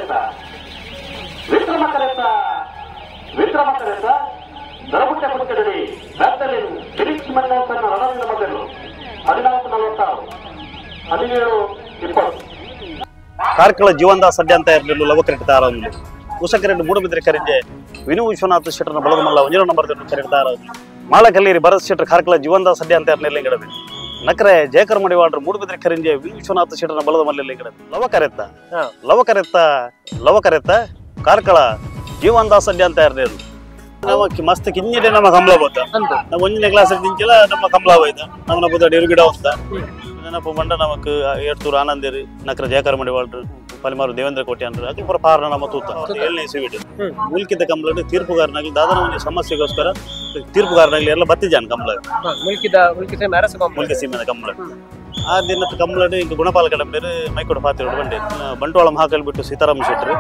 ಕರೆತ Vikrama ಕರೆತ Vikrama ಕರೆತ ದರಗುಟ್ಟೆ ಪುಟ್ಟಡಿ ಮ್ಯಾಗ್ದಲಿನ್ Felix ಮೆಂಡೋನ್ಸನ್ನ Ranaveera ಮಗನು 14:46 17:20. ಕಾರ್ಕಳ ಜೀವನದಾಸ್ ಅಡ್ಡೆ ಅಂತ ಇರಲಿಲ್ಲ ಲವಕರೆಟ್ ತಾರೊಂದು ಉಸಕರೆಡ್ ಮೂಡುಬಿದ್ರೆ ಕರೆಂಜೆ ವಿನು ವಿಶ್ವನಾಥ ಶೆಟ್ಟರ್ನ ಬಳಗಮಲ್ಲ ಒಂಜನ ನಂಬರ್ ಕರೆಟ್ ತಾರೊಂದು ಮಾಳಕಲ್ಲೇರಿ ಭರತ್ ಶೆಟ್ಟರ್ ಕಾರ್ಕಳ ಜೀವನದಾಸ್ ಅಡ್ಡೆ ಅಂತ ಇರಲಿಲ್ಲ ಗಿಡವೆ ನಕರೆ ಜಯಕರ್ ಮಡಿವಾಡ್ರು ಮೂಡುಬಿದ್ರೆ ಕರೆಂಜೆ ವಿನು ವಿಶ್ವನಾಥ ಶೆಟ್ಟರ್ನ ಬಳದ ಮಲ್ಲ ಗಿಡವೆ ಲವಕರೆತ್ತ ಲವಕರೆತ್ತ ಲವಕರೆತ್ತ ಕಾರ್ಕಳ ಜೀವನದಾಸ್ ಅಡ್ಡೆ ಅಂತ ಇರಲಿಲ್ಲ. ನಮ್ಮ ಮಸ್ತ್ ಕಿಂಜಿಡೆ ನಮ್ಮ ಕಂಬಳ ಬೋತ ನಾವು ಒಂದನೇ ಕ್ಲಾಸ್ ನಿಂಚಿಲ್ಲ ನಮ್ಮ ಕಂಬಳ ಹೋಯ್ತ ನಮ್ಮನ ಬುದ್ಧ ಗಿಡ ಅಂತ ನೆನಪು ಬಂಡ ನಮಕ್ ಏಡ್ತೂರು ಆನಂದೇರಿ ನಕರ ಜಯಕರ ಮಡಿವಾಳ್ರು ಪಲಿಮಾರು ದೇವೇಂದ್ರ ಕೋಟೆ ಅಂದ್ರೆ ಅದು ಪುರ ಪಾರಣ ನಮ್ಮ ತೂತ 7ನೇ ಇಸ್ವಿಡ್ ಮುಲ್ಕಿದ್ದ ಕಂಬಳ ತೀರ್ಪುಗಾರನಾಗಲಿ ದಾದನ ಒಂದು ಸಮಸ್ಯೆಗೋಸ್ಕರ ತೀರ್ಪುಗಾರನಾಗಲಿ ಎಲ್ಲ ಬತ್ತಿಜಾನ್ ಕಂಬಳ ಮುಲ್ಕಿ ಸೀಮೆದ ಕಂಬಳ. ಆ ದಿನ ಕಂಬಳಡು ಈಗ ಗುಣಪಾಲ ಕಡಂಬೇರು ಮೈಕೋಡು ಪಾತಿರೋಡು ಬಂಡೆ ಬಂಟ್ವಾಳ ಮಹಾಕಲ್ ಬಿಟ್ಟು ಸೀತಾರಾಮ ಶೆಟ್ಟರು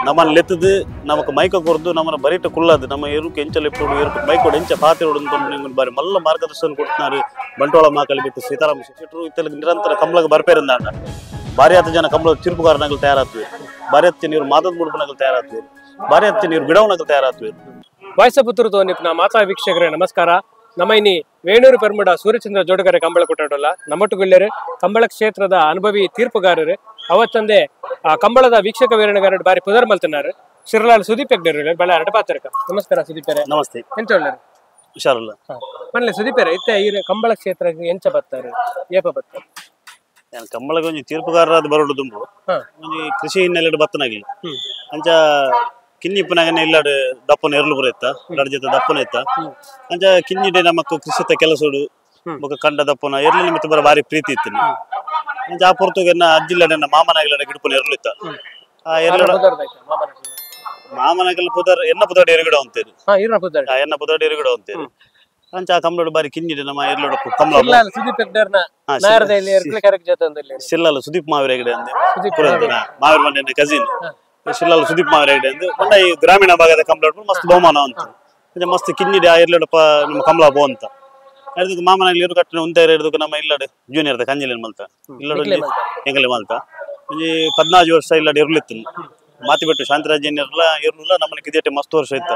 ನಮ್ಮನ್ನು ಲೆತ್ತದು ನಮಕ್ ಮೈಕ ಕೊರ್ದು ನಮ್ಮನ್ನ ಬರೀಟ ಕುಳ್ಳದು ನಮ್ಮ ಎರುಕು ಎಂಚಲ್ ಇಪ್ಪು ಎರುಕು ಮೈಕೋಡು ಎಂಚ ಪಾತಿರೋಡು ಅಂತ ಬಾರಿ ಮಲ್ಲ ಮಾರ್ಗದರ್ಶನ ಕೊಡ್ತಿನಾರು ಬಂಟ್ವಾಳ ಮಹಾಕಲ್ ಬಿಟ್ಟು ಸೀತಾರಾಮ ಶೆಟ್ಟರು. ಇತ್ತಲಿಗೆ ನಿರಂತರ ಕಂಬಳಗೆ ಬರ್ಪೇರಿಂದಾಂಡ ಭಾರಿ ಹತ್ತು ಜನ ಕಂಬಳ ತೀರ್ಪುಗಾರನಾಗಲು ತಯಾರಾಗ್ತೀವಿ, ಭಾರಿ ಹತ್ತು ನೀರು ಮಾದದ ಮುಡುಪನಾಗಲು ತಯಾರಾಗ್ತೀವಿ, ಭಾರಿ ಹತ್ತು ನೀರು ಗಿಡವನಾಗಲು ತಯಾರಾಗ್ತೀವಿ. ವಾಯ್ಸಪುತ್ತೂರು ನಿಪ್ನ ಮಾತಾ ವೀಕ್ಷಕರೇ ನಮಸ್ಕಾರ. ನಮ್ಮ ಇನಿ ವೇಣೂರು ಪೆರ್ಮುಡ ಸೂರ್ಯಚಂದ್ರ ಜೋಡಗರೆ ಕಂಬಳ ಕೊಟ್ಟಾಡಲ್ಲ ನಮ್ಮಟ್ಟುಗುಳ್ಳೆರು ಕಂಬಳ ಕ್ಷೇತ್ರದ ಅನುಭವಿ ತೀರ್ಪುಗಾರರು ಅವತ್ತಂದೆ ಆ ಕಂಬಳದ ವೀಕ್ಷಕ ವೀರಣಗಾರರು ಬಾರಿ ಪುದರ್ ಮಲ್ತನಾರು ಶಿರಲಾಲ್ ಸುದೀಪ್ ಹೆಗ್ಡೆರು ಬಳ್ಳ ಎರಡು ಪಾತ್ರಕ. ನಮಸ್ಕಾರ ಸುದೀಪರೇ. ನಮಸ್ತೆ. ಎಂತ ಒಳ್ಳೆ ಹುಷಾರಲ್ಲ ಮನೇಲಿ ಸುದೀಪರೇ ಇತ್ತೆ ಈ ಕಂಬಳ ಕ್ಷೇತ್ರ ಎಂಚ ಬರ್ತಾರೆ ಏಪ ಬರ್ತಾರೆ? ಕಂಬಳಗೆ ಒಂಜಿ ತೀರ್ಪುಗಾರರಾದ ಬರೋಡು ದುಂಬು ಒಂಜಿ ಕೃಷಿ ಹಿನ್ನೆಲೆ ಬತ್ತನಾಗಿಲ್ಲ ಅಂಚ ಕಿನ್ನಿಪ್ಪನಾಗನೆ ಇಲ್ಲಾಡು ದಪ್ಪನ ಎರಲು ಬರುತ್ತ ಲಡ್ ಜೊತೆ ದಪ್ಪನ ಇತ್ತ ಅಂಚ ಕಿನ್ನಿಡೆ ನಮಕ್ ಕೃಷಿತ ಕೆಲಸಡು ಬೊಕ ಕಂಡ ದಪ್ಪನ ಎರ್ಲು ನಿಮಿತ್ತ ಬರ ಬಾರಿ ಪ್ರೀತಿ ಇತ್ತು. ಅಂಚ ಆ ಪೊರ್ತುಗೆ ಅಜ್ಜಿಲ್ಲಡೆ ಮಾಮನಾಗಿಲ್ಲ ಗಿಡಪನ ಎರಲು ಇತ್ತ ಆ ಎರಲು ಮಾಮನಾಗಲ್ ಪುದರ್ ಎನ್ನ ಪುದಾಡಿ ಎರುಗಿಡ ಅಂತೇರಿ ಎನ್ನ ಪುದಾಡಿ ಎರುಗಿಡ ಅಂತೇರಿ ಅಂಚ ಆ ಕಂಬಳಡು ಬಾರಿ ಕಿನ್ನಿಡೆ ನಮ್ಮ ಎರ್ಲುಡು ಕಂಬಳ ಸಿಲ್ಲಲ್ಲ ಸುದೀಪ್ ಮಾವಿರ ಹೆಗಡೆ ಅಂದೆ ಮಾವಿರ ಮಂಡೆ ಕಸಿನ್ ಶಿಲ್ಲಾಲ್ ಸುದೀಪ್ ಮಾವಿರ ಹೆಗಡೆ ಅಂದು ಪಂಡ ಈ ಗ್ರಾಮೀಣ ಭಾಗದ ಕಂಬಳ ಮಸ್ತ್ ಬಹುಮಾನ ಅಂತ ಮಸ್ತ್ ಕಿನ್ನಿಡೆ ಆ ಎರ್ಲುಡಪ್ಪ ನಮ್ಮ ಕಮಲ ಬೋ ಅಂತ ಹಿಡಿದಕ್ಕೆ ಮಾಮನಾಗ್ಲಿ ಇರು ಕಟ್ಟನೆ ಉಂತ ಹಿಡಿದಕ್ಕೆ ನಮ್ಮ ಇಲ್ಲಡೆ ಜೂನಿಯರ್ ಕಂಜಲಿ ಮಲ್ತ ಇಲ್ಲಡು ಎಂಗಲಿ ಮಲ್ತ ಒಂಜಿ 14 ವರ್ಷ ಇಲ್ಲಡೆ ಇರ್ಲಿತ್ತು ಮಾತಿ ಬಿಟ್ಟು ಶಾಂತರಾಜ್ ಇರಲ್ಲ ಇರ್ಲಿಲ್ಲ ನಮ್ಮನೆ ಕಿದೆಟ್ಟೆ ಮಸ್ತ್ ವರ್ಷ ಇತ್ತ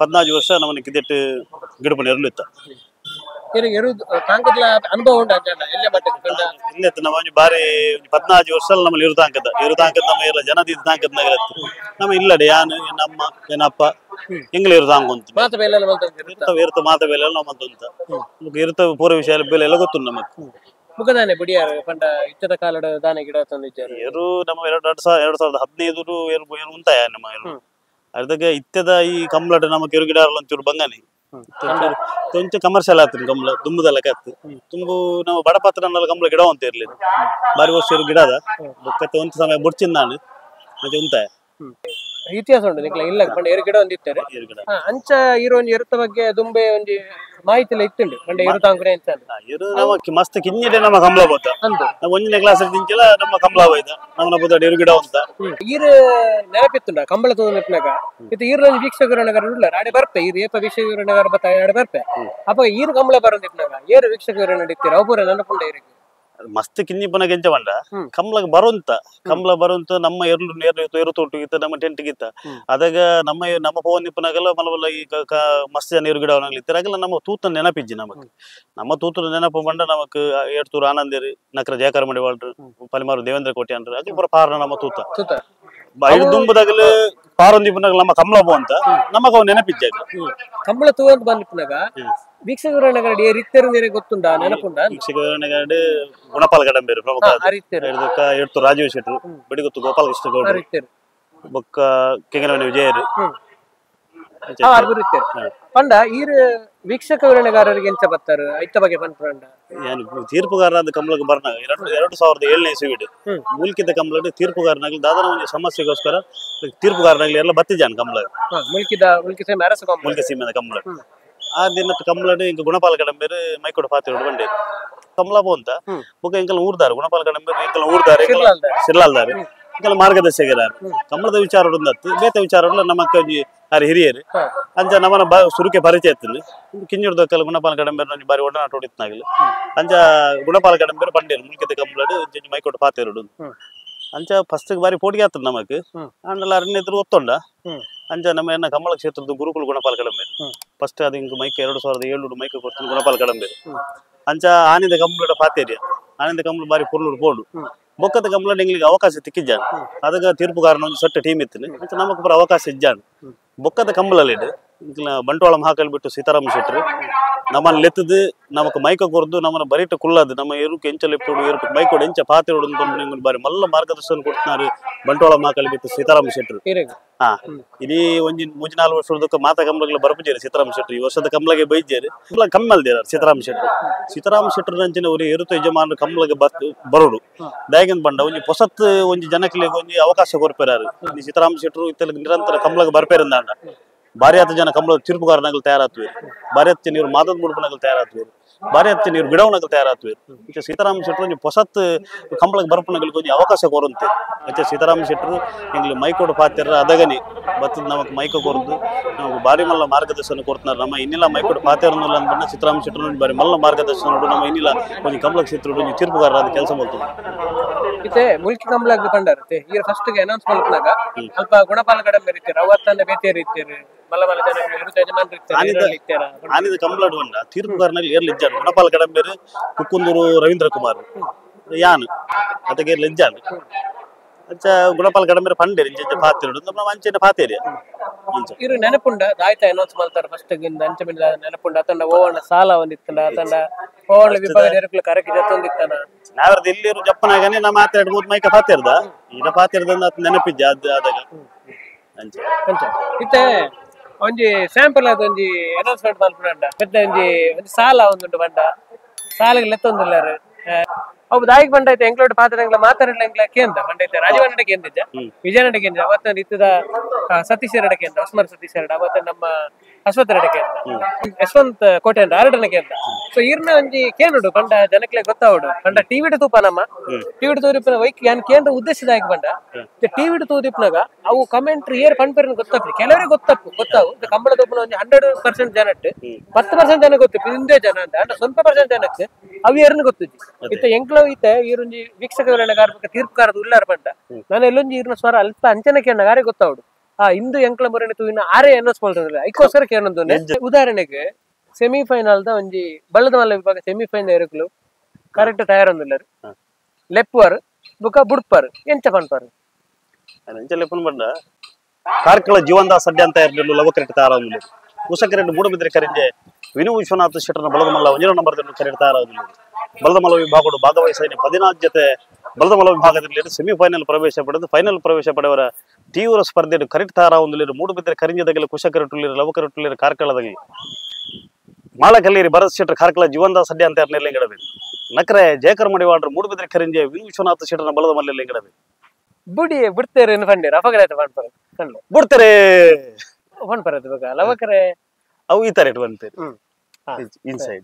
14 ವರ್ಷ ನಮ್ಮನೆ ಕಿದೆಟ್ಟು ಗಿಡಪನ ಇರ್ಲಿತ್ತ. ನಮ್ಮ ಒಂಜಿ ಬಾರಿ 14 ವರ್ಷ ನಮ್ಮಲ್ಲಿ ಇರುತಾಂಕದ ಇರುತಾಂಕದ ನಮ್ಮ ಎಲ್ಲ ಜನದ ತಾಂಕದ ಇರತ್ತೆ ನಮ್ಮ ಇಲ್ಲಡೆ ಯಾನು ಏನಮ್ಮ ಏನಪ್ಪ ಎಂಗ್ಲ ಇರುತಾಂಗ ಅಂತ ಇರ್ತ ಮಾತ ಬೇಲೆ ನಮ್ಮ ಅಂತ ಇರ್ತ ಪೂರ್ವ ವಿಷಯ ಬೆಲೆ ಎಲ್ಲ ಗೊತ್ತು ನಮಗ್. ಮುಖದಾನೆ ಬಿಡಿಯಾರು ಪಂಡ ಇತ್ತದ ಕಾಲದ ದಾನೆ ಗಿಡ ತಂದಿದ್ದಾರೆ ಎರು ನಮ್ಮ 2015 ಎರು ಉಂತಾಯ ನಮ್ಮ ಎರು ಅದಕ್ಕೆ ಇತ್ತದ ಈ ಕಂಬಳಟ ನಮಕ್ ಎರು ಗಿಡ ಅಂಚೂರು ಬಂಗಾನೆ ಕೊಂಚ ಕಮರ್ಷಿಯಲ್ ಆತು ಕಂಬಳ ದುಂಬುದಲ್ಲ ಕತ್ತು ತುಂಬು ನಾವು ಬಡಪತ್ರ ಕಂಬಳ ಗಿಡ ಅಂತ ಇರ್ಲಿ ಬಾರಿ ವರ್ಷ ಇರು ಗಿಡ ಅದ ಬೊಕ್ಕತ್ತೆ ಒಂದು ಸಮಯ ಬುಡ್ಚಿನ ನಾನು ಮತ್ತೆ ಉಂತಾಯ ಇತಿಹಾಸ ಉಂಟು ನಿಕ್ಲ ಇಲ್ಲ ಪಂಡ ಎರು ಗಿಡ ಒಂದು ಇತ್ತಾರೆ ಅಂಚ ಇರೋ ಒಂಜಿ ಎರುತ ಬಗ್ಗೆ ದುಂಬೆ ಒಂಜಿ ಮಾಹಿತಿ ಎಲ್ಲ ಇತ್ತುಂಡು ಪಂಡ ಎರು ತಾಂಕುನೆ ಅಂತ ಎರು ನಮ್ಮ ಮಸ್ತ್ ಕಿಂಜಿಡೆ ನಮ್ಮ ಕಂಬಳ ಬೋತ ನಾವು ಒಂದನೇ ಕ್ಲಾಸ್ ನಿಂಚಿಲ್ಲ ನಮ್ಮ ಕಂಬಳ ಹೋಯ್ತ ನಮ್ಮನ ಬುದ್ಧ ಎರು ಗಿಡ ಅಂತ ಈರು ನೆನಪಿತ್ತುಂಡ ಕಂಬಳ ತೂದು ನೆನಪಿನಾಗ ಇದು ಈರು ಒಂಜಿ ವೀಕ್ಷಕರ ಉಳ್ಳ ಆಡೆ ಬರ್ಪೆ ಈರು ಏಪ ವೀಕ್ಷಕರ ಬತ್ತ ಆಡೆ ಬರ್ಪೆ ಅಪ್ಪ ಈರು ಕಂಬಳ ಬರೋದಿಪ್ಪನಾಗ ಏರು ವೀಕ್ಷಕರ ನಡೀತೀರ ಅವು ನೆನಪುಂಡ ಈರಿಗೆ ಮಸ್ತ್ ಕಿನ್ನಿಪ್ಪನ ಗೆಂಚ ಬಂಡ ಕಂಬ್ಳಗ್ ಬರುಂತ ಕಂಬ್ಳ ಬರುಂತ ನಮ್ಮ ಎರ್ಲು ಎರು ತೋಟಗಿತ್ತ ನಮ್ಮ ಟೆಂಟ್ ಗಿತ್ತ ಅದಾಗ ನಮ್ಮ ನಮ್ಮ ಪವನ್ ನಿಪ್ಪನಾಗಲ್ಲ ಮಲವಲ್ಲ ಈ ಮಸ್ತ್ ಜನ ಎರು ಗಿಡವನಾಗಲಿ ಇತ್ತರಾಗಲ್ಲ ನಮ್ಮ ತೂತ ನೆನಪಿಜ್ಜಿ ನಮಕ್ ನಮ್ಮ ತೂತನ ನೆನಪು ಬಂಡ ನಮಕ್ ಏಡ್ತೂರು ಆನಂದೇರಿ ನಕರ ಜಯಕರ ಮಡಿವಾಳ್ರು ಪಲಿಮಾರು ದೇವೇಂದ್ರ ಕೋಟೆ ಅಂದ್ರೆ ಅದು ಪುರ ಪಾರಣ ನಮ್ಮ ತೂತ ದುಂಬುದಾಗಲು ಪಾರೊಂದಿಪ್ಪನಾಗಲ ನಮ್ಮ ಕಂಬಳ ಬೋ ಅಂತ ನಮಗ ಅವು ನೆನಪಿಜ್ಜಿ. ಕಂಬಳ ತೂ ಅಂತ ಬಂದಿಪ್ಪನಾಗ ವೀಕ್ಷಕರ ಗೊತ್ತುಂಡ ನೆನಪುಂಡ ವೀಕ್ಷಕರ ಗುಣಪಾಲ ಕಡಂಬೇರು ಪ್ರಮುಖ ಎಡ್ತು ರಾಜೀವ್ ಶೆಟ್ಟರು ಬಿಡಿಗೊತ್ತು ಗೋಪಾಲಕೃಷ್ಣ ಗೌಡರು ಬೊಕ್ಕ ಕೆಂಗನಮನೆ ವಿಜಯರು ಪಂಡ ಈರು ವೀಕ್ಷಕ ವಿವರಣೆಗಾರರಿಗೆ ಎಂಚ ಬರ್ತಾರೆ ಐತ ಬಗ್ಗೆ ಪಂಡ ತೀರ್ಪುಗಾರನಾದ ಕಂಬಳಕ್ಕೆ ಬರ್ನಾಗ 2007ನೇ ಇಸ್ವಿಡ್ ಮುಲ್ಕಿದ್ದ ಕಂಬಳ ತೀರ್ಪುಗಾರನಾಗಲಿ ದಾದನ ಒಂದು ಸಮಸ್ಯೆಗೋಸ್ಕರ ತೀರ್ಪುಗಾರನಾಗಲಿ ಎಲ್ಲ ಬತ್ತಿಜಾನ್ ಕಂಬಳ ಮುಲ್ಕಿದ ಮುಲ್ಕಿ ಸೀಮೆದ ಕಂಬಳ ಆ ದಿನ ಕಂಬಳಡು ಈಗ ಗುಣಪಾಲ ಕಡಂಬೇರು ಮೈಕೋಡು ಪಾತಿರೋಡು ಬಂಡೆ ಕಮಲ ಅಂತ ಬೊಕ್ಕ ಎಂಕಲ್ ಊರ್ದಾರು ಗುಣಪಾಲ ಕಡಂಬೇರು ಎಂಕಲ್ ಊರ್ದಾರು ಶಿರ್ಲಾಲ್ದಾರು ಎಂಕಲ್ ಮಾರ್ಗದರ್ಶಕರಾರು ಕಮಲದ ವಿಚಾರ ಉಂದತ್ತು ಬೇತ ವಿಚಾರ ನಮ್ಮ ಅಕ್ಕ ಆರು ಹಿರಿಯರು ಅಂಚ ನಮ್ಮನ ಸುರುಕೆ ಪರಿಚಯ ಇತ್ತು ಕಿಂಜುರ್ದಕ್ಕಲ್ಲ ಗುಣಪಾಲ ಕಡಂಬೇರು ಬಾರಿ ಒಡನಾಟ ಹೊಡಿತ್ನಾಗಲು ಅಂಚ ಗುಣಪಾಲ ಕಡಂಬೇರು ಬಂಡೇರು ಮುಲ್ಕಿದ ಕಂಬಳಡು ಮೈಕೋಡು ಪಾತಿರೋಡು. ಅಂಚ ಫಸ್ಟ್ ಬಾರಿ ಪೋಟಿಗೆ ಆತದ ನಮಕ್ ಆಂಡಲ ಅರಣ್ಯ ಎದುರು ಒತ್ತೊಂಡ ಅಂಚ ನಮ್ಮ ಎನ್ನ ಕಮ್ಮಳ ಕ್ಷೇತ್ರದ ಗುರುಕುಲು ಗುಣಪಾಲ್ ಕಡಂಬೇರು ಫಸ್ಟ್ ಅದು ಹಿಂಗ್ ಮೈಕ್ 2007 ಮೈಕ್ ಕೊಡ್ತೀನಿ ಗುಣಪಾಲ್ ಕಡಂಬೇರು ಅಂಚ ಆನಿದ ಕಂಬಳ ಪಾತೇರಿಯ ಆನಿದ ಕಂಬಳ ಬಾರಿ ಪೊರ್ಲುಡು ಪೋಡು ಬೊಕ್ಕದ ಕಂಬಳ ಎಂಗ್ಲಿಗೆ ಅವಕಾಶ ತಿಕ್ಕಿಜ್ಜಾನು ಅದಕ್ಕೆ ತೀರ್ಪುಗಾರನ ಒಂದು ಸೊಟ್ಟ ಟೀಮ್ ಇತ್ತು ಅಂಚ ನಮಕ್ ಪೂರ ಅವಕಾಶ ಇಜ್ಜಾನು ಬೊಕ್ಕದ ಕಂಬಳಲ್ಲಿ ಬಂಟ್ವಾಳ ಮಹಾಕಲ್ ಬಿಟ್ಟು ಸೀತಾರಾಮ ಶೆಟ್ಟರು ನಮ್ಮನ್ನ ಲೆತ್ತದು ನಮಕ್ ಮೈಕ ಕೊರ್ದು ನಮ್ಮನ್ನ ಬರಿಟ ಕುಳ್ಳದು ನಮ್ಮ ಎರುಕು ಎಂಚ ಲೆಪ್ಪೋಡು ಎರುಕು ಮೈಕೋಡು ಎಂಚ ಪಾತಿರೋಡು ಅಂತ ಬಾರಿ ಮಲ್ಲ ಮಾರ್ಗದರ್ಶನ ಕೊಡ್ತಿನಾರು ಬಂಟ್ವಾಳ ಮಹಾಕಲ್ ಬಿಟ್ಟು ಸೀತಾರಾಮ ಶೆಟ್ಟರು. ಹಾ ಇಡೀ ಒಂಜಿ 3-4 ವರ್ಷದಕ್ಕ ಮಾತಾ ಕಂಬಳಗಳ ಬರಪುಜೇರು ಸೀತಾರಾಮ ಶೆಟ್ಟರು. ಈ ವರ್ಷದ ಕಂಬಳಗೆ ಬೈಜೇರು ಕಮ್ಮಲ್ದೇರ ಸೀತಾರಾಮ ಶೆಟ್ಟರು. ಸೀತಾರಾಮ ಶೆಟ್ಟರು ನಂಚಿನ ಒಂದು ಎರುತು ಯಜಮಾನರು ಕಂಬಳಗೆ ಬರೋಡು ದಾಯಗನ್ ಬಂಡ ಒಂಜಿ ಪೊಸತ್ ಒಂಜಿ ಜನಕ್ಲೆಗ್ ಒಂಜಿ ಅವಕಾಶ ಕೊರ್ಪೇರಾರು. ಸೀತಾರಾಮ ಶೆಟ್ಟರು ಇತ್ತಲ ನಿರಂತರ ಕಂಬಳಗೆ ಬರ್ಪೇರಂದಾಂಡ ಭಾರಿ ಹತ್ತು ಜನ ಕಂಬಳ ತೀರ್ಪುಗಾರನಾಗಲು ತಯಾರಾತ್ವೇರು, ಭಾರಿ ಹತ್ತು ನೀರು ಮಾದದ ಮುಡುಪನಾಗಲು ತಯಾರಾತ್ವೇರು, ಭಾರಿ ಹತ್ತು ನೀರು ಬಿಡವನಾಗಲು ತಯಾರಾತ್ವೇರು. ಇತ್ತೆ ಸೀತಾರಾಮ ಶೆಟ್ಟರು ಒಂಜಿ ಪೊಸತ್ ಕಂಬಳಕ್ಕೆ ಬರ್ಪನಗಳಿಗೆ ಒಂಜಿ ಅವಕಾಶ ಕೊರಂತೆ. ಇತ್ತೆ ಸೀತಾರಾಮ ಶೆಟ್ಟರು ಎಂಗ್ಲು ಮೈಕೋಡು ಪಾತೆರ ಅದಗನಿ ಬತ್ತದ ನಮಕ್ ಮೈಕ ಕೊರ್ದು ನಮಕ್ ಬಾರಿ ಮಲ್ಲ ಮಾರ್ಗದರ್ಶನ ಕೊಡ್తున్నారు. ನಮ್ಮ ಇನ್ನಿಲ್ಲ ಮೈಕೋಡು ಪಾತೆರನ್ನುಲ್ಲ ಅಂದ್ಬಂಡ ಸೀತಾರಾಮ ಶೆಟ್ಟರು ಬಾರಿ ಮಲ್ಲ ಮಾರ್ಗದರ್ಶನ ನೋಡು ನಮ್ಮ ಇನ್ನಿಲ್ಲ ಒಂಜಿ ಕಂಬಳ ಕ್ಷೇತ್ರ ಒಂಜಿ ತೀರ್ಪುಗಾರರಾದ ಕೆಲಸ ಮಾಡ್ತಾರೆ. ಇತ್ತೆ ಮುಲ್ಕಿ ಕಂಬಳಗ್ ಪಂಡಾರತ್ತೆ ಈ ಫಸ್ಟ್ ಗೆ ಅನೌನ್ಸ್ ಮಲ್ಪನಾಗ ಅಲ್ಪ ಗುಣಪಾಲ ಕಡಂಬೆ ಇರ್ತೀರ ಅವತ್ತನ್ನ ಬೇತೇರಿ ಇರ್ತೀರಿ ಮಲ್ಲ ಮಲ್ಲ ಜನ ಯಜಮಾನರು ಇರ್ತೀರ ಆನಿದ ಕಂಬಳಡ್ ಬಂಡ ತೀರ್ಪುಗಾರನಾಗ ಏರ್ಲಿ ಇಜ್ಜಾನು ಗುಣಪಾಲ ಕಡಂಬೇರು ಕುಕ್ಕುಂದೂರು ರವೀಂದ್ರ ಕುಮಾರ್ ಯಾನು ಅದಕ್ಕೆ ಏರ್ಲಿ ಇಜ್ಜಾನು ಅಂಚ ಗುಣಪಾಲ ಕಡಂಬೇರು ಪಂಡೇರಿ ಇಂಚ ಪಾತಿರುಡು ನಮ್ಮ ಅಂಚೆನೆ ಪಾತೇರಿ ಇರು ನೆನಪುಂಡ ದಾಯ್ತ ಅನೌನ್ಸ್ ಮಾಡ್ತಾರೆ ಫಸ್ಟ್ ಗಿಂದ ಅಂಚ ಮಿಂದ ನೆನಪುಂಡ ಅತಂಡ ಓವಣ್ಣ ಸಾಲ ಒಂದಿತ್ತಂಡ ಅತಂಡ ಓವಣ್ಣ ವಿಭಾಗ ಜರುಕುಲ ಕರಕಿ ಜತ್ತೊಂದಿತ್ತನ ನಾವರ್ದ ಎಲ್ಲಿರು ಜಪ್ಪನಾಗನೆ ನಮ್ಮ ಮಾತಾಡ್ ಮೂರ್ ಮೈಕ ಪಾತಿರ್ದ ಈಗ ಪಾತಿರ್ದ ನೆನಪಿದ್ದೆ ಅದ್ ಆದಾಗ ಅಂಚ ಅಂಚ ಇತ್ತೆ ಒಂಜಿ ಸ್ಯಾಂಪಲ್ ಆದ ಒಂಜಿ ಅನೌನ್ಸ್ಮೆಂಟ್ ಮಲ್ಪುಂಡ ಪೆದ್ದ ಒಂಜಿ ಒಂಜಿ ಸಾಲ ಒಂದುಂಡು ಬಂಡ ಸಾಲಗೆ ಲೆತ್ತೊಂದುಲ್ಲಾರು ಅವು ದಾಯಿಗ್ ಬಂಡ ಐತೆ ಎಂಕ್ಲೋಡ್ ಪಾತ್ರ ಎಂಗ್ಲ ಮಾತಾಡಲ್ಲ ಎಂಗ್ಲ ಕೇಂದ್ರ ಬಂಡ ಐತೆ ರಾಜವನ್ನಡ ಕೇಂದ್ರ ವಿಜಯನಡ ಕೇಂದ್ರ ಅವತ್ತ ಇತ್ತದ ಸತೀಶರಡ ಕೇಂದ್ರ ಹೊಸ್ಮರ್ ಸತೀಶರಡ ಅವತ್ತ ನಮ್ಮ ಅಶ್ವಥರಡ ಕೇಂದ್ರ ಯಶವಂತ್ ಕೋಟೆ ಅಂದ್ರೆ ಆರಡನ ಕೇಂದ್ರ. ಸೊ ಈರ್ನ ಒಂಜಿ ಕೇನುಡು ಬಂಡ ಜನಕ್ಲೆ ಗೊತ್ತಾವಡು ಬಂಡ ಟಿವಿಡ್ ತೂಪ ನಮ್ಮ ಟಿವಿಡ್ ತೂರಿಪ್ಪನ ವೈಕ್ ಯಾನ್ ಕೇಂದ್ರ ಉದ್ದೇಶದಾಗಿ ಬಂಡ ಟಿವಿಡ್ ತೂರಿಪ್ಪನಾಗ ಅವು ಕಮೆಂಟ್ರಿ ಏರ್ ಪಣ್ಪೇರನ್ ಗೊತ್ತಪ್ಪಿ ಕೆಲವರಿಗೆ ಗೊತ್ತಪ್ಪು ಗೊತ್ತಾವು ಕಂಬಳ ತೂಪನ ಒಂಜಿ 100% ಜನಟ್ಟು 10% ಜನ ಗೊತ್ತಿಪ್ಪು ಹಿಂದೆ ಜನ ಅಂತ ಅಂಡ ಸ್ವಲ್ಪ ಪರ್ಸೆಂಟ್ ಜನಕ್ಕೆ ಅವು ಏರ್ನ ಗೊತ್ತಿದ್ದಿ ಇತ್ತ ಎಂಕ್ಲ ಇತ್ತೆ ಈರೊಂಜಿ ವೀಕ್ಷಕ ವಿವರಣೆಗಾರ ತೀರ್ಪುಗಾರದ ಉಲ್ಲಾರ ಬಂಡ ನಾನು ಎಲ್ಲೊಂಜಿ ಈರ್ನ ಸ್ವರ ಅಲ್ಪ ಅಂಚನೆ ಕೇಳಾರೆ ಗೊತ್ತಾವಡು ಆ ಇಂದು ಎಂಕ್ಲ ಮುರಣಿ ತೂವಿನ ಆರೇ ಅನೌನ್ಸ್ ಮಾಡ್ತಾರೆ ಐಕೋಸ್ಕರ ಕೇಳೊಂದು. ಉದಾಹರಣೆಗೆ ಸೆಮಿಫೈನಲ್ the ಒಂಜಿ ಬಳ್ಳದ ಮಲ್ಲ ವಿಭಾಗ ಸೆಮಿಫೈನಲ್ ಎರಕಲು ಕರೆಕ್ಟ್ ತಯಾರೊಂದುಲ್ಲಾರು ಲೆಪ್ಪುವಾರು ಬುಕ ಬುಡ್ಪಾರು ಎಂಚ ಪನ್ಪಾರು ಎಂಚ ಲೆಪ್ಪನ್ ಬಂಡ ಕಾರ್ಕಳ ಜೀವನ್ದಾಸ್ ಅಡ್ಡೆ ಅಂತ ಇರಲಿಲ್ಲ ಲವಕರೆಟ್ ತಯಾರಾಗುದಿಲ್ಲ ಉಷಕರೆಡ್ ಮೂಡುಬಿದ್ರೆ ಕರಿಂಜೆ ವಿನು ವಿಶ್ವನಾಥ ಶೆಟ್ಟರ್ನ ಬಲದ ಮಲ್ಲ ಒಂಜಿ ನಂಬರ್ ಕರೆಕ್ಟ್ ತಯಾರಾಗುದಿಲ್ಲ. ಬಲದ ಮಲ್ಲ ವಿಭಾಗಗಳು ಭಾಗವಹಿಸಿದ 14 ಜೊತೆ ಬಲದ ಮಲ್ಲ ವಿಭಾಗದಲ್ಲಿ ಸೆಮಿಫೈನಲ್ ಪ್ರವೇಶ ಪಡೆದು ಫೈನಲ್ ಪ್ರವೇಶ ಪಡೆಯವರ ತೀವ್ರ ಸ್ಪರ್ಧೆ ಕರೆಕ್ಟ್ ತಯಾರಾಗುದಿಲ್ಲ. ಮೂಡುಬಿದ್ರೆ ಕರಿಂಜದಾಗಲಿ ಕುಶಕರೆಟ್ಟುಳ್ಳಿರು ಲವಕರೆಟ್ಟುಳ್ಳಿರು ಕಾರ್ಕಳದಾಗಲಿ ಮಾಳಕಲ್ಲೇರಿ ಭರತ್ ಶೆಟ್ಟರ್ ಕಾರ್ಕಳ ಜೀವನ್ದಾಸ್ ಅಡ್ಡೆ ಅಂತ ಲಿಂಗಡಬೇಕು ನಕರೆ ಜಯಕರ್ ಮಡಿವಾಡ್ರು ಮೂಡುಬಿದ್ರೆ ಕರಿಂಜೆ ವಿನು ವಿಶ್ವನಾಥ ಶೆಟ್ಟರ್ನ ಬಲದ ಮಲ್ಲ ಲಿಂಗಡಬೇಕು ಬುಡಿ ಬಿಡ್ತೇರೆ ಫಂಡೇರು ಅಪಗ್ರಹ ಪನ್ಪರ ಬಿಡ್ತಾರೆ ಪನ್ಪರದು ಬಗ ಲವಕರೆ ಅವು ಈ ತರ ಇಟ್ಟು ಬಂತೇರಿ ಇನ್ಸೈಡ್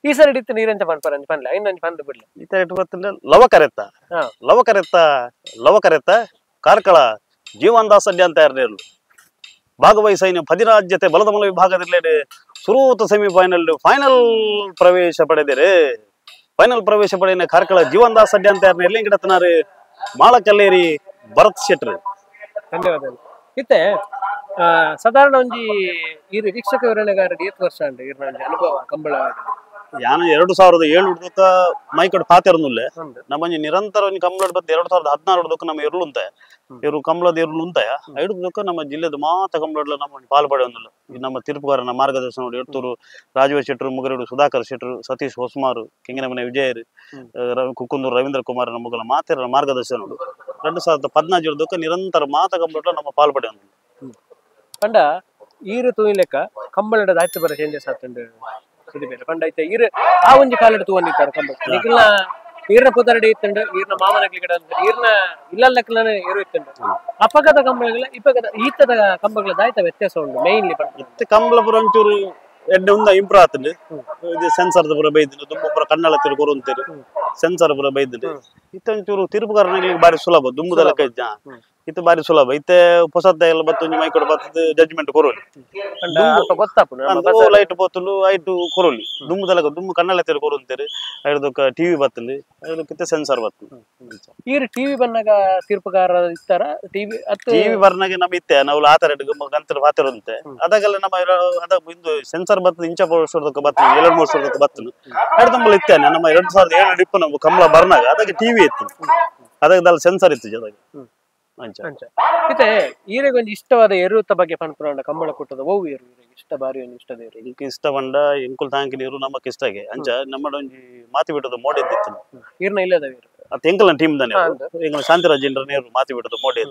ಈ ಸರಿ ಇತ್ತು ನೀರಂಚ ಪನ್ಪರ ಅಂಚ ಪನ್ಲೆ ಇನ್ನೊಂದು ಪಂದು ಬಿಡ್ಲಿ ಈ ತರ ಇಟ್ಟು ಬರ್ತಂದ್ರೆ ಲವಕರೆತ್ತ ಲವಕರೆತ್ತ ಲವಕರೆತ್ತ ಕಾರ್ಕಳ ಜೀವನ್ದಾಸ್ ಅಡ್ಡೆ ಅಂತ ಇರಲಿಲ್ಲ ಭಾಗವಹಿಸ 14 ಜೊತೆ ಬಲದ ಮಲ ವಿಭಾಗದಲ್ಲಿ ಸುರೂತ ಸೆಮಿಫೈನಲ್ ಫೈನಲ್ ಪ್ರವೇಶ ಪಡೆದಿರಿ. ಫೈನಲ್ ಪ್ರವೇಶ ಪಡೆಯ ಕಾರ್ಕಳ ಜೀವನ್ದಾಸ್ ಅಡ್ಡೆ ಅಂತ ಇರಲಿಲ್ಲ ಗಿಡತನಾರು ಮಾಳಕಲ್ಲೇರಿ ಭರತ್ ಶೆಟ್ಟರು. ಧನ್ಯವಾದಗಳು. ಇತ್ತೆ ಸಾಧಾರಣ ಒಂಜಿ ಈ ವೀಕ್ಷಕ ವಿವರಣೆಗಾರರು ಏತ್ ವರ್ಷ ಅಂಡ್ ಇರ್ನ ಅನುಭವ ಕಂಬಳ ಯಾನು 2007 ಮೈಕಡ್ ಪಾತೆರನುಲ್ಲೆ ನಮ್ಮಂಜಿ ನಿರಂತರ ಒಂಜಿ ಕಂಬಳಡ್ ಬತ್ತ 2016 ನಮ್ಮ ಎರುಳುಂತ ಇರು ಕಂಬಳದ ಎರುಳುಂತಾಯ ಐಡುದಕ್ಕ ನಮ್ಮ ಜಿಲ್ಲೆದ ಮಾತ ಕಂಬಳಡ್ಲ ನಮ್ಮ ಪಾಲು ಪಡೆಯೊಂದಿಲ್ಲ. ನಮ್ಮ ತೀರ್ಪುಗಾರನ ಮಾರ್ಗದರ್ಶನ ನೋಡಿ ಎಡ್ತೂರು ರಾಜೀವ ಶೆಟ್ಟರು, ಮುಗರೇಡು ಸುಧಾಕರ್ ಶೆಟ್ಟರು, ಸತೀಶ್ ಹೊಸ್ಮಾರು, ಕೆಂಗಿನಮನೆ ವಿಜಯರು, ಕುಕ್ಕುಂದೂರು ರವೀಂದ್ರ ಕುಮಾರ್ ನಮ್ಮಗಳ ಮಾತೆರ ಮಾರ್ಗದರ್ಶನ ನೋಡಿ 2014 ನಿರಂತರ ಮಾತ ಕಂಬಳಡ್ಲ ನಮ್ಮ ಪಾಲು ಪಡೆಯೊಂದಿಲ್ಲ. ಪಂಡ ಈರು ತೂಯಿಲೆಕ್ಕ ಕಂಬಳದ ದಾಯ್ತು ಬರ ಚೇಂಜಸ್ ಆತುಂಡು ಸುದಿಬೇರೆ ಪಂಡ ಐತೆ ಈರು ಆ ಒಂಜಿ ಕಾಲಡ್ ತೂವೊಂದಿತ್ತಾರೆ ಕಂಬಳ ನಿಕಲ್ನ ಈರ್ನ ಪುದರಡಿ ಇತ್ತುಂಡು, ಈರ್ನ ಮಾಮನಗ್ಲಿ ಗಿಡ ಈರ್ನ ಇಲ್ಲಲ್ಲಕ್ಕಲನೆ ಏರು ಇತ್ತುಂಡು. ಅಪಗದ ಕಂಬಳಗಳ ಇಪಗದ ಈತದ ಕಂಬಗಳ ದಾಯ್ತ ವ್ಯತ್ಯಾಸ ಉಂಡು ಮೇನ್ಲಿ ಪಂಡ ಇತ್ತೆ ಕಂಬಳ ಪುರ ಒಂಚೂರು ಎಡ್ಡೆ ಉಂದ ಇಂಪ್ರೂವ್ ಆತುಂಡು. ಇದು ಸೆನ್ಸರ್ ಪುರ ಬೈದುಂಡು, ದುಂಬು ಪುರ ಕಣ್ಣಳ ತಿರು ಕೊರೊಂತೇರು ಸೆನ್ಸರ್ ಪುರ ಬೈದುಂಡು. ಇತ್ತೆ ಒಂಚೂರು ತೀರ್ಪುಗಾರನಿಗೆ ಬಾರಿ ಸುಲಭ ದುಂಬುದ ಲೆಕ್ಕ ಇಜ್ಜ. ಇತ್ತು ಬಾರಿ ಸುಲಭ ಇತ್ತೆ ಪೊಸತ್ತ ಎಲ್ಲ ಬತ್ತು ಒಂಜಿ ಮೈಕೊಡು ಬತ್ತದ ಜಡ್ಜ್ಮೆಂಟ್ ಕೊರೋಲಿ ಗೊತ್ತಾಪುಂಡು ಲೈಟ್ ಪೋತುಂಡು ಐಟು ಕೊರೋಲಿ ದುಮ್ಮು ದುಮ್ಮು ಕಣ್ಣಲ್ಲ ತೆರು ಕೊರುಂತೇರು ಐದಕ್ಕ ಟಿವಿ ಬತ್ತುಂಡು ಐದಕ್ಕಿತ್ತೆ ಸೆನ್ಸರ್ ಬತ್ತು ಈರು ಟಿವಿ ಬಂದಾಗ ತೀರ್ಪುಗಾರ ಇತ್ತಾರ ಟಿವಿ ಟಿವಿ ಬರ್ನಾಗ ನಮ್ಮ ಇತ್ತೆ ನಾವು ಆತರ ಗಂತರ ಪಾತಿರುಂತೆ ಅದಾಗೆಲ್ಲ ನಮ್ಮ ಅದ ಇಂದು ಸೆನ್ಸರ್ ಬತ್ತದ ಇಂಚ ವರ್ಷದಕ್ಕೆ ಬತ್ತು 2-3 ವರ್ಷದಕ್ಕೆ ಬತ್ತು ಎರಡು ತುಂಬಲು ಇತ್ತೇನೆ ನಮ್ಮ 2007 ಇಪ್ಪು ನಮ್ಮ ಕಮಲ ಬರ್ನಾಗ ಅದಕ್ಕೆ ಟಿವಿ ಇತ್ತು ಅದಕ್ಕೆ ಸೆನ್ಸರ್ ಇತ್ತು ಜೊತೆಗೆ ಇತ್ತೆ ಈರೆಗೆ ಒಂದು ಇಷ್ಟವಾದ ಎರುತ್ತ ಬಗ್ಗೆ ಪನ್ಪುನ ಕಂಬಳ ಕೂಟದ ಓವು ಏರು ಇಷ್ಟ ಬಾರಿ ಒಂದು ಇಷ್ಟದ ಏರು ಇಂಕ್ ಇಷ್ಟ ಬಂಡ ಎಂಕುಲ್ ತಾಂಕಿ ನೀರು ನಮಕ್ ಇಷ್ಟಗೆ ಅಂಚ ನಮ್ಮ ಒಂಜಿ ಮಾತಿ ಬಿಟ್ಟದ ಮೋಡಿ ಇತ್ತು ಈರ್ನ ಇಲ್ಲದ ಅತ್ತ ಎಂಕಲ್ನ ಟೀಮ್ ದಾನೆ ಎಂಕಲ್ ಶಾಂತಿರಾಜ್ ನೀರು ಮಾತಿ ಬಿಟ್ಟದ ಮೋಡಿ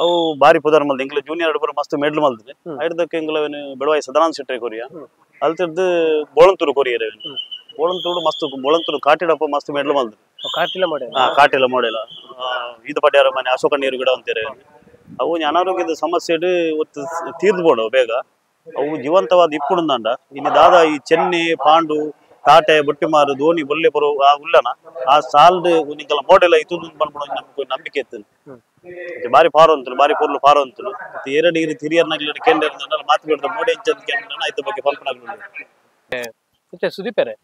ಅವು ಬಾರಿ ಪುದಾರ್ ಮಲ್ದ ಎಂಕಲ್ ಜೂನಿಯರ್ ಪೂರ ಮಸ್ತ್ ಮೆಡ್ಲ್ ಮಲ್ದಿದೆ ಐದಕ್ಕೆ ಎಂಕಲ್ ಬೆಳವಾಯಿ ಸದಾನಂದ ಶೆಟ್ಟಿ ಕೊರಿಯ ಅಲ್ತಿರ್ದು ಬೋಳಂತೂರು ಕೊರಿಯರ್ ಬೋಳಂತೂರು ಮಸ್ತ್ ಬೋಳಂತೂರು ಕಾಟಿಡಪ್ಪ ಮಸ್ತ್ ಮೆಡ್ಲ್ ಮಲ್ದಿದೆ ಕಾಟಿಲ ಮೋಡೆ ಕಾಟಿಲ ಮೋಡೆಲ ಈದ ಪಡ್ಯಾರ ಮನೆ ಅಶೋಕ ನೀರು ಗಿಡ ಅಂತಾರೆ ಅವು ಅನಾರೋಗ್ಯದ ಸಮಸ್ಯೆ ಒತ್ತು ತೀರ್ದು ಬೋಡವು ಬೇಗ ಅವು ಜೀವಂತವಾದ ಇಪ್ಪುಡುಂದಾಂಡ ಇನ್ನು ದಾದಾ ಈ ಚೆನ್ನಿ ಪಾಂಡು ತಾಟೆ ಬೊಟ್ಟಿಮಾರು ಧೋನಿ ಬೊಲ್ಲೆ ಬರೋ ಆ ಉಲ್ಲನ ಆ ಸಾಲ್ಡ್ ನಿಂಗೆಲ್ಲ ಮೋಡೆಲ್ಲ ಇತ್ತು ಬಂದ್ಬಿಡೋ ನಮ್ಗೆ ನಂಬಿಕೆ ಇತ್ತು ಬಾರಿ ಫಾರು ಅಂತಲು ಬಾರಿ ಪೊರ್ಲು ಫಾರು ಅಂತಲು ಎರಡು ಡಿಗ್ರಿ ತಿರಿಯರ್ನಾಗ್ಲಿ ಕೇಂದ್ರ ಮಾತು ಬಿಡ್ದ ಮೋಡೆ ಇಂಚ ಆಯ್ತ ಬಗ್ಗೆ ಪಲ್ಪನಾಗ್ಲಿ ಮತ್ತೆ ಸುದೀಪರೆ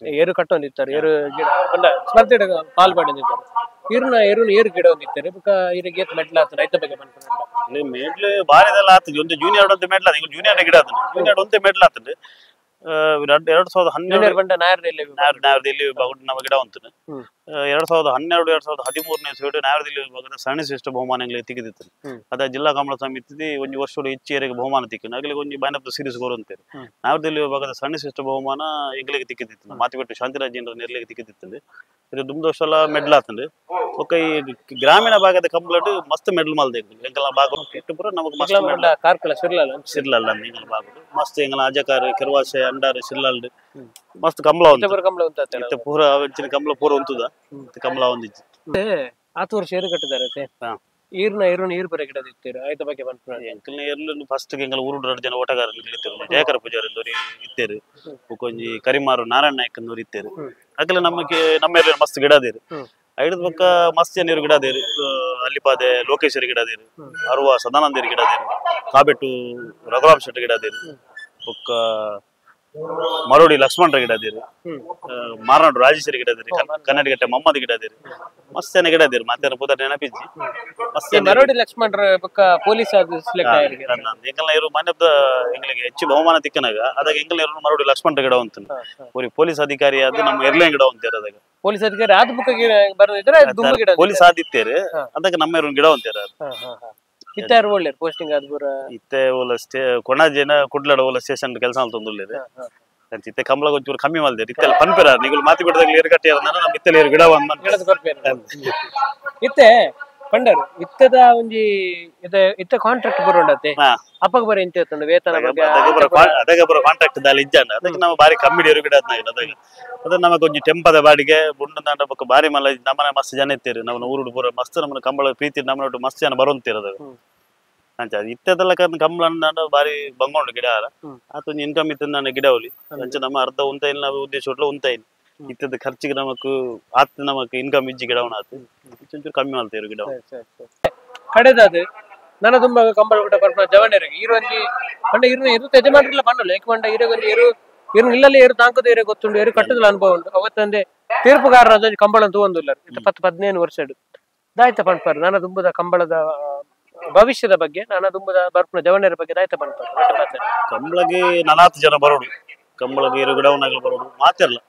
ಏರು ಕಟ್ಟೊಂದಿತ್ತಾರೆ ಏರು ಗಿಡ ಸ್ಪರ್ಧೆ ಪಾಲ್ ಪಡೆದಿದ್ದಾರೆ ಈರುನ ಏರುನ ಏರು ಗಿಡ ಹೊಂದಿತ್ತಾರೆ ಬುಕ್ಕ ಈರಿಗೆ ಮೆಡ್ಲ್ ಆತ ರೈತ ಬಗ್ಗೆ ಬಂದ್ಕೊಂಡು ಮೆಡ್ಲ್ ಬಾರಿದೆಲ್ಲ ಆತದೆ ಒಂದು ಜೂನಿಯರ್ ಒಂದು ಮೆಡ್ಲ್ ಆತ ಜೂನಿಯರ್ ಗಿಡ ಆತದೆ ಜೂನಿಯರ್ ಒಂದೇ ಮೆಡ್ಲ್ ಆತದೆ 2012 ಬಂಡ ನಾಯರದಲ್ಲಿ ನಾಯರದಲ್ಲಿ ವಿಭಾಗ ನಮ್ಮ ಗಿಡ ಉಂಟು 2012 2013 ಇಸ್ವಿಡ್ ನಾಯರದಲ್ಲಿ ವಿಭಾಗದ ಸಣ್ಣ ಶ್ರೇಷ್ಠ ಬಹುಮಾನ ತೆಗೆದಿತ್ತು ಅದ ಜಿಲ್ಲಾ ಕಂಬಳ ಸಮಿತಿ ಒಂದು ವರ್ಷ ಹೆಚ್ಚಿಯರಿಗೆ ಬಹುಮಾನ ತಿಕ್ಕಿನ ಆಗಲಿ ಒಂದು man of the series ಅಂತಾರೆ ನಾಯರದಲ್ಲಿ ವಿಭಾಗದ ಸಣ್ಣ ಶ್ರೇಷ್ಠ ಬಹುಮಾನ ಎಂಗ್ಲಿಗೆ ತಿಕ್ಕಿದಿತ್ತು ಮಾತಿಬೆಟ್ಟು ಶಾಂತಿರಾಜೇಂದ್ರ ನೆರ್ಲಿಗೆ ತಿಕ್ಕಿದಿತ್ತು ಇದು ದುಮ್ದ ವರ್ಷ ಎಲ್ಲ ಮೆಡ್ಲ್ ಆತಂಡು ಒಕ್ಕ ಈ ಗ್ರಾಮೀಣ ಭಾಗದ ಕಂಬಳಟ್ ಮಸ್ತ್ ಮೆಡ್ಲ್ ಮಲ್ದೆ ಎಂಕಲ್ನ ಭಾಗ ಇಟ್ಟು ಪೂರ ನಮಗೆ ಮಸ್ತ್ ಮೆಡ್ಲ್ ಕಾರ್ಕಳ ಸಿರ್ಲಾಲ್ ಸಿರ್ಲಾಲ್ ಎಂಕಲ್ ಭಾಗ ಮಸ್ತ್ ಎಂಕಲ ಅಜಕಾರ್ ಕೆರವಾಸೆ ಅಂಡಾರು ಸಿರ್ಲಾಲ್ ಮಸ್ತ್ ಕಂಬಳ ಉಂಟು ಕಂಬಳ ಉಂಟು ಪೂರ ಅವೆಂಚಿನ ಕಂಬಳ ಪೂರ ಉಂಟುದ ಕಂಬಳ ಒಂದಿತ್ತು ಆತು ವರ್ಷ ಏರು ಕಟ್ಟಿದ್ದಾರೆ ಈರ್ನ ಏರು ನೀರು ಬರ ಗಿಡ ಇತ್ತೀರ ಆಯ್ತ ಬಗ್ಗೆ ಬಂತು ಎಂಕಲ್ನ ಏರ್ಲು ಫಸ್ಟ್ ಎಂಕಲ್ ಊರು ಎರಡು ಜನ ಓಟಗಾರರು ಇತ್ತೇರು ಜಯಕರ ಪೂಜಾರಿ ಇತ್ತೇರು ಒಂಜಿ ಕರಿಮಾರು ನಾರಾಯಣ ನಾಯಕ್ ಇತ್ತೇರು ಅಕಲ ನಮಗೆ ನಮ್ಮ ಏರಿಯಾ ಮಸ್ತ್ ಗಿಡ ಅದೇರು ಐದು ಪಕ್ಕ ಮಸ್ತ್ ಜನ ಗಿಡ ಅದೇರು ಅಲ್ಲಿಪಾದೆ ಲೋಕೇಶ್ವರಿ ಗಿಡ ಅದೇರು ಅರುವ ಸದಾನಂದೇರಿ ಗಿಡ ಅದೇರು ಕಾಬೆಟ್ಟು ರಘುರಾಮ್ ಶೆಟ್ಟಿ ಗಿಡ ಅದೇರು ಬೊಕ್ಕ ಮರೋಡಿ ಲಕ್ಷ್ಮಣರ ಗಿಡ ಅದೇರು ಮಾರನಾಡು ರಾಜೇಶ್ವರಿ ಗಿಡ ಅದೇರಿ ಕನ್ನಡಿಗಟ್ಟೆ ಮಮ್ಮದ ಗಿಡ ಅದೇರು ಮಸ್ತ್ ಜನ ಗಿಡ ಅದೇರು ಮಾತಾಡ ಪೂರ ನೆನಪಿಜ್ಜಿ ಮಸ್ತ್ ಮರೋಡಿ ಲಕ್ಷ್ಮಣರ ಪಕ್ಕ ಪೊಲೀಸ್ ಎಂಕಲ್ನ ಇರು ಮಾನ್ಯದ ಎಂಗಳಿಗೆ ಹೆಚ್ಚು ಬಹುಮಾನ ತಿಕ್ಕನಾಗ ಅದಾಗ ಎಂಕಲ್ನ ಇರು ಮರೋಡಿ ಲಕ್ಷ್ಮಣರ ಗಿಡ ಅಂತ ಒರಿ ಪೊಲೀಸ್ ಅಧಿಕಾರಿ ಅದು ನಮ್ಮ ಎರ್ಲೇನ್ ಗಿಡ ಅಂತಾರೆ ಅದಾಗ ಪೊಲೀಸ್ ಅಧಿಕಾರಿ ಆದ ಬುಕ್ಕ ಬರೋದಿದ್ರೆ ಗಿಡ ಪೊಲೀಸ್ ಆದಿತ್ತೇರು ಅದಕ್ಕೆ ನಮ್ಮ ಇರು ಗಿಡ ಅಂತಾರೆ ಇತ್ತಾರು ಒಳ್ಳೆ ಪೋಸ್ಟಿಂಗ್ ಆದ ಪೂರ ಇತ್ತೆ ಓಲ ಸ್ಟೇ ಕೊಣಾಜೇನ ಕುಡ್ಲಡ ಓಲ ಸ್ಟೇಷನ್ ಕೆಲಸ ಅಂತಂದುಳ್ಳೇರು ಇತ್ತೆ ಕಂಬಳ ಒಂಚೂರು ಕಮ್ಮಿ ಮಲ್ದೇರು ಇತ್ತೆಲ್ಲ ಪನ್ಪೆರ ನೀವು ಮಾತಿ ಬಿಡದಾಗ ಏರು ಕಟ್ಟಿ ನಮ್ಮ ಇತ್ತೆಲ್ಲ ಏರು ಗಿಡ ಇತ್ತೆ ಪಂಡರು ಇತ್ತದ ಒಂಜಿ ಇತ್ತ ಕಾಂಟ್ರಾಕ್ಟ್ ಬರೋಂಡತೆ ಅಪ್ಪಗ ಬರ ಇಂತ ಇತ್ತುಂಡು ವೇತನ ಅದಕ್ಕೆ ಬರೋ ಕಾಂಟ್ರಾಕ್ಟ್ ದಾಲಿ ಇಜ್ಜಾಂಡ ಅದಕ್ಕೆ ನಾವು ಬಾರಿ ಕಮ್ಮಿ ಏರು ಗಿಡ ಅದಾಗ ಅದ ನಮಗೆ ಒಂಜಿ ಟೆಂಪದ ಬಾಡಿಗೆ ಬುಂಡ ಬೊಕ್ಕ ಬಾರಿ ಮಲ್ಲ ನಮ್ಮನೆ ಮಸ್ತ್ ಜನ ಇತ್ತೀರಿ ನಮ್ಮ ಊರು ಪೂರ ಮಸ್ತ್ ನಮ್ಮನ ಕಂಬಳ ಪ್ರೀತಿ ನಮ್ಮನ ಮಸ್ತ್ ಜನ ಬರೋಂತೀರ ಅದು ಅಂಚ ಇತ್ತದೆಲ್ಲ ಕಂಬಳ ಬಾರಿ ಬಂಗೊಂಡು ಗಿಡ ಆತ ಒಂಜಿ ಇನ್ಕಮ್ ಇತ್ತು ನನ್ನ ಗಿಡ ಅವಲಿ ಅಂಚ ನಮ್ಮ ಅರ್ಧ ಉಂತ ಇಲ್ಲ ನಾವು ಉದ್ದೇಶ ಒಟ್ಲ ಉಂತ ಇಲ್ಲ ಇತ್ತದ ಖರ್ಚಿಗೆ ನಮಕ್ ಆತ ನಮಕ್ ಇನ್ಕಮ್ ಇಜ್ಜಿ ಗಿಡವನ ಆತು ಒಂಚೂರು ಕಮ್ಮಿ ಮಾಡ್ತೀವಿ ಗಿಡ ಕಡೆದಾದ ನನ್ನ ತುಂಬ ಕಂಬಳ ಗುಡ್ಡ ಬರ್ಪುನ ಜವನರಿಗೆ ಈರು ಒಂಜಿ ಪಂಡ ಇರು ಎರು ಯಜಮಾನರಿಲ್ಲ ಪನ್ನಲ್ಲ ಏಕೆ ಪಂಡ ಇರು ಏರು ಇರು ಇಲ್ಲಲ್ಲಿ ಏರು ತಾಂಕದ ಏರು ಗೊತ್ತುಂಡು ಏರು ಕಟ್ಟುದಲ್ಲ ಅನುಭವ ಉಂಟು ಅವತ್ತಂದೆ ತೀರ್ಪುಗಾರರ ಅದೊಂದು ಕಂಬಳ ಅಂತ ಒಂದಿಲ್ಲ 10-15 ವರ್ಷ ದಾಯ್ತ ಪನ್ಪರ್ ನನ್ನ ತುಂಬದ ಕಂಬಳದ ಭವಿಷ್ಯದ ಬಗ್ಗೆ ನನ್ನ ತುಂಬದ ಬರ್ಪುನ ಜವನರ ಬಗ್ಗೆ ದಾಯ್ತ ಪನ್ಪರ್ ಕಂಬಳಗೆ 40 ಜನ ಬರೋಡು ಕಂಬಳಗೆ ಏರು ಗಿಡವನಾಗಲು ಬರೋಡು ಮಾತಿರಲ್ಲ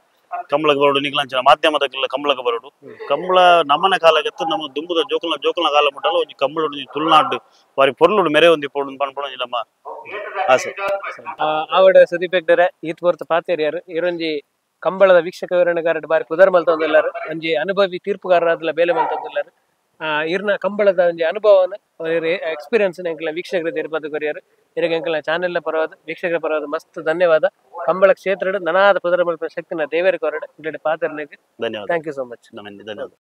ಕಂಬಳಕ್ಕೆ ಬರೋಡು ನಿಗ್ಲಂಚಿನ ಮಾಧ್ಯಮದಕ್ಕೆಲ್ಲ ಕಂಬಳಕ್ಕೆ ಬರೋಡು ಕಂಬಳ ನಮ್ಮನ ಕಾಲಕ್ಕೆ ನಮ್ಮ ದುಂಬುದ ಜೋಕುಲ್ನ ಜೋಕುಲ್ನ ಕಾಲ ಮುಟ್ಟಲ್ಲ ಒಂಜಿ ಕಂಬಳ ತುಳುನಾಡು ಬಾರಿ ಪೊರ್ಲುಡು ಮೆರೆ ಒಂದಿ ಪೊರ್ಲು ಪನ್ಪುನ ನಮ್ಮ ಆಸೆ. ಆವಡ ಸುದೀಪ್ ಹೆಗ್ಡೆರೆ ಈತ್ ಪೊರ್ತು ಪಾತೆರಿಯಾರು ಇರೊಂಜಿ ಕಂಬಳದ ವೀಕ್ಷಕ ವಿವರಣೆಗಾರರು ಬಾರಿ ಪುದರ್ ಮಲ್ತೊಂದುಲ್ಲಾರು ಒಂಜಿ ಅನುಭವಿ ತೀರ್ಪುಗಾರರಾದಲ ಬೇಲೆ ಮಲ್ತೊಂದುಲ್ಲಾರು ಇರ್ನ ಕಂಬಳದ ಒಂಜಿ ಅನುಭವನ ಎಕ್ಸ್ಪೀರಿಯನ್ಸ್ ಎಂಕಲ್ನ ವೀಕ್ಷಕರ ತೆರಿಪಾದ ಕೊರಿಯರು ಇರಗ ಎಂಕಲ್ನ ಚಾನೆಲ್ನ ಪರವಾದ ವೀಕ್ಷಕರ ಪರವಾದ ಮಸ್ತ್ ಧನ್ಯವಾದ. ಕಂಬಳ ಕ್ಷೇತ್ರ ನನಾದ ಪುದರ್ ಮಲ್ಪುನ ಶಕ್ತಿನ ದೇವರ ಕೊರಡು ಪಾತ್ರನಿಗೆ ಧನ್ಯವಾದ. Thank you so much. ಧನ್ಯವಾದ.